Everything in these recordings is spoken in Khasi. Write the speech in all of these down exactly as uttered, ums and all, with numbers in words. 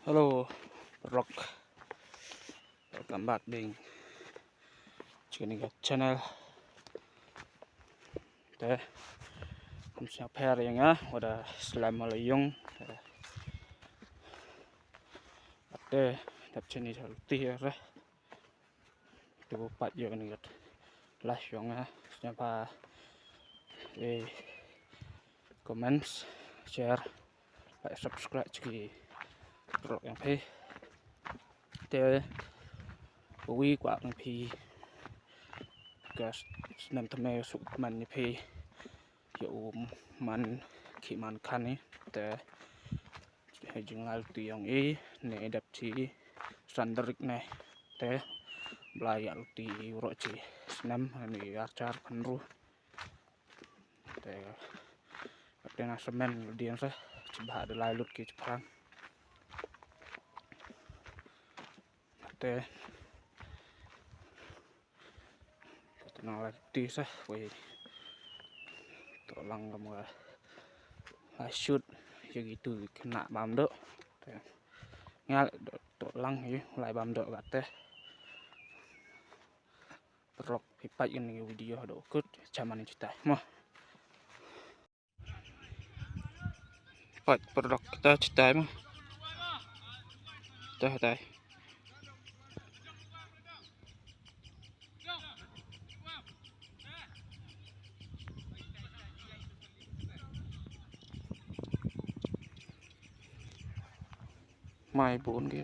Hello, rock. Welcome back ding. Chini ka channel. Te kum sñiaw pher ïa nga, wada slem wala yung. Te dap chini sa luti re. Tu pat ïa kani kat live yong nga. Sñiaw pha, eh, comments, share, like, subscribe chiki rok yong phi. Te wi kwah yong phi ka snem tame suk man ni phi. Ïa u man ki man kani te. He jing lai luti yong i ne dap chi sandrik ne te. Blai ïa luti uro chi snem ni archar panru. Te te na semen ludian sa. Chibha de lai lut ki chiprang. Te Te nang lai ti sa wei. To lang kam ga. Lai shoot ïa ki tu kena bam do. Te ngal to lang ïa lai bam do kate. Perlok pipai ini video do kut chaman ni chitai mo. Pat perdok kita chitai mo. Chitai tai. Mai bun ki.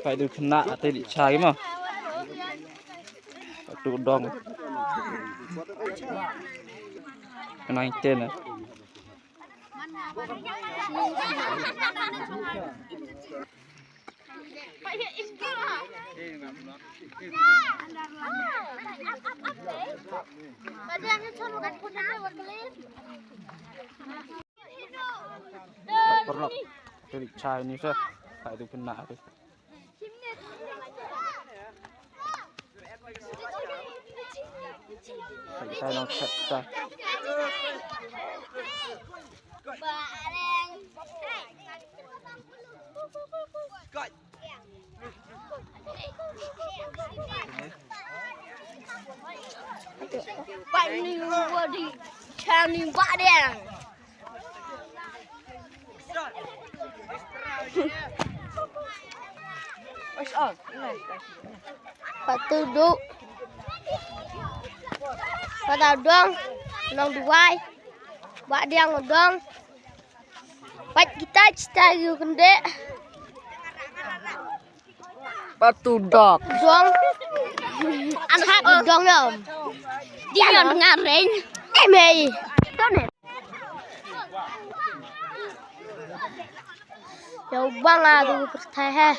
Pai du kena ate di chai ma. Tu dong. Kena ite na. Perlok. Tadi chai ni sa. Kai tu kena tu. Kai tu nang chat sa. Pai ni wadi chani badeng. Patu duk. Patu dong. Nong duwai. Badeng dong. Pat kita cita yu kende. Patu dok. Dong. An hat dong yom. Dia ngareng. Eh mei. Tone. Ya bang adu pertai he.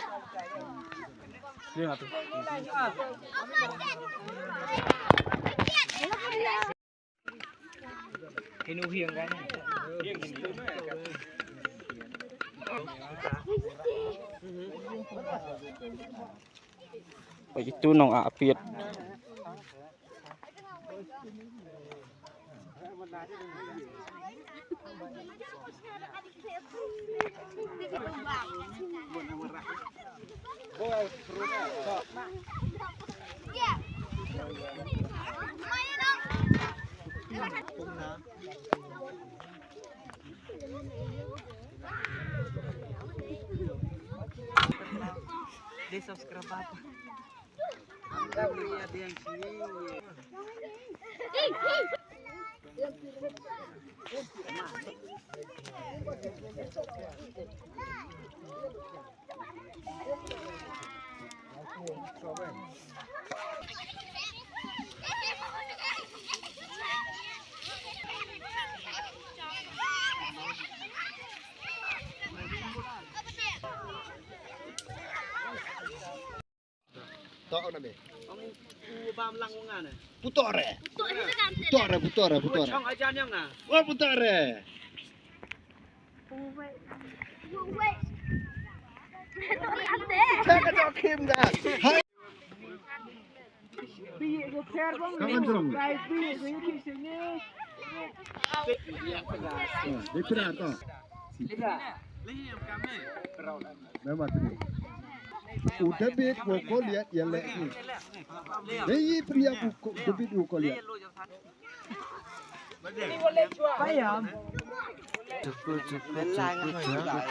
Pagi tu nong apit. Dia subscribe apa? To na me. Ong u bam lang u nga ne. Puto re. Puto re, puto re, puto re. Chong ajan yang na. Wa puto re. Chaka to kim da. Hai. Dei pira to. Memang tu. U David u Goliat ïa leh ni. Dei pria u David u Goliat. Cukup, cukup, cukup, cukup.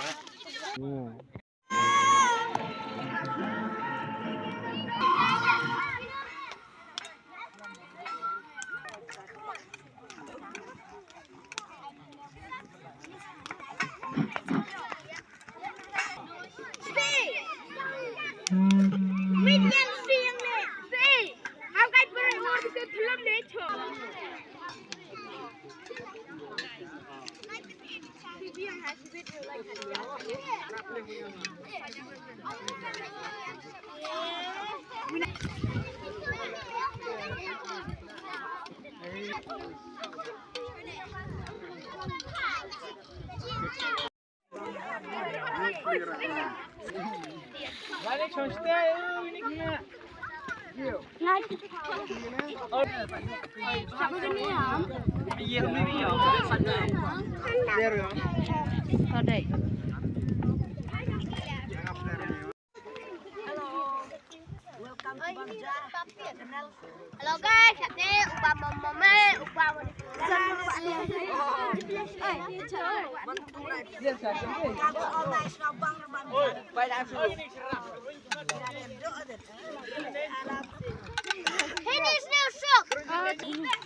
Hello guys, ate upa mama me, upa mama. Hey, there's no sock. Hey, there's no sock.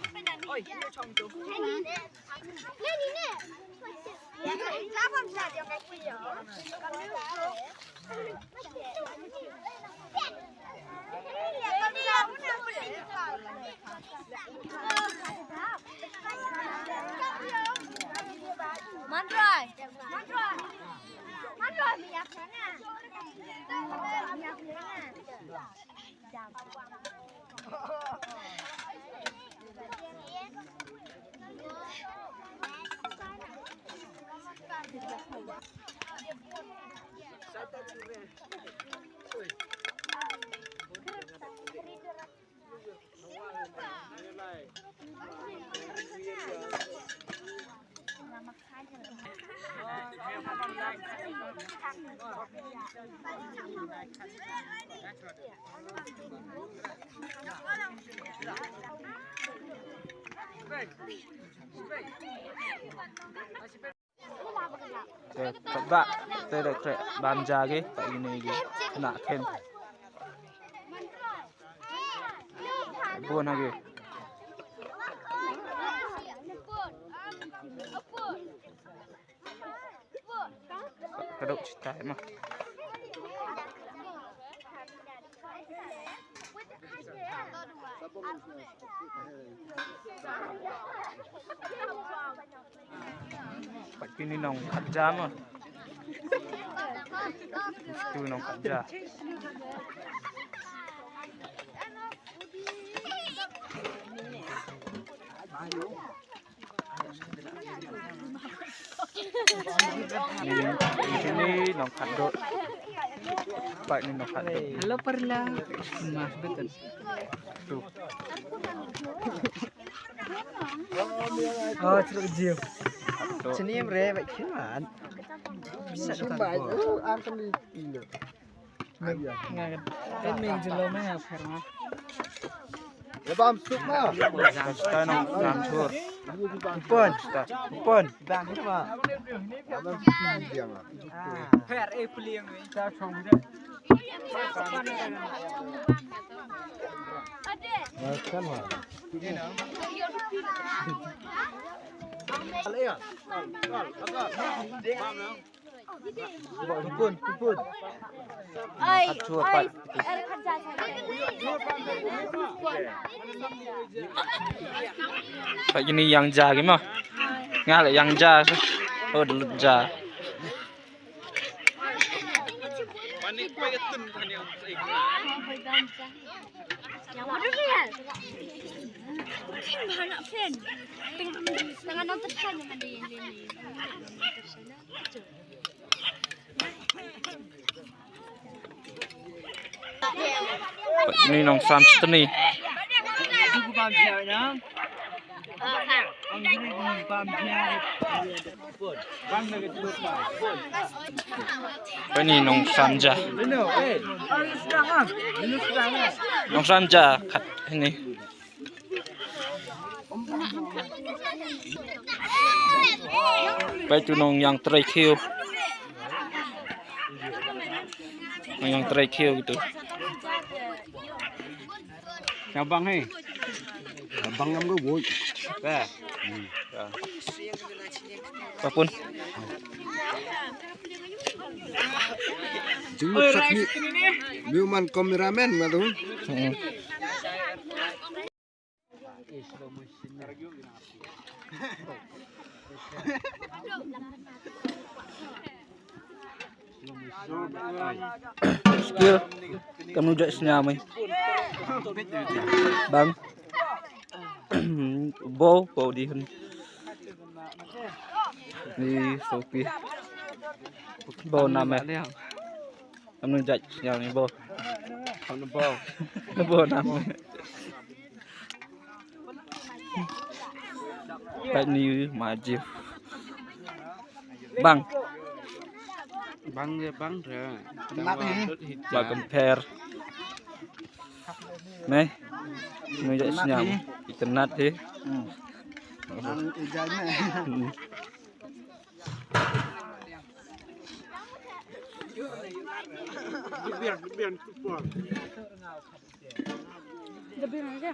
Te pat ba te da kre ban ja ge pat ine ge na ken. Bon ha ge. Ka dok cita ma. Pat kini nong khat ja ma. Stu nong khat ja. Ini, ini nong khat dot. Pat ni nong khat dot. Hello, Perla. Mas betul. Tu. Oh, ceruk jiu. Sini yang bre, baik kian. Bisa dekat. Kan min jelo me ya pher ma. Ya bam suk ma. Sta nong kam chur. Pon, pon. Bam ma. Pher e pliang. Ta chong de. Kan ma. Ai, ai. Pat ini yang ja gi ma. Nga le yang ja. Oh, de lut ja. Ni nong san steni. Ni nong san ja. Nong san ja kat ni. Bai tu nong yang trei khiu. Nong yang trei khiu gitu. Siabang he. Siabang ngam ko woi. Ba. Hmm. Ba. Ba pun. Jumut sakni. Miu man kameramen ma tu. Hmm. Skill. Kam nu judge nia mai. Bang. Bo, bo di hun. Ni sopi. Bo na me. Kam nu judge nia ni bo. Kam nu bo. Bo na me. Pat ni ma ji. Bang. Bang ya bang ya. Mat ni. Ba compare. Mei. Mei ja sniam. Ikenat hi. Hmm. Ang ujai mei. Hmm. Lebih aja.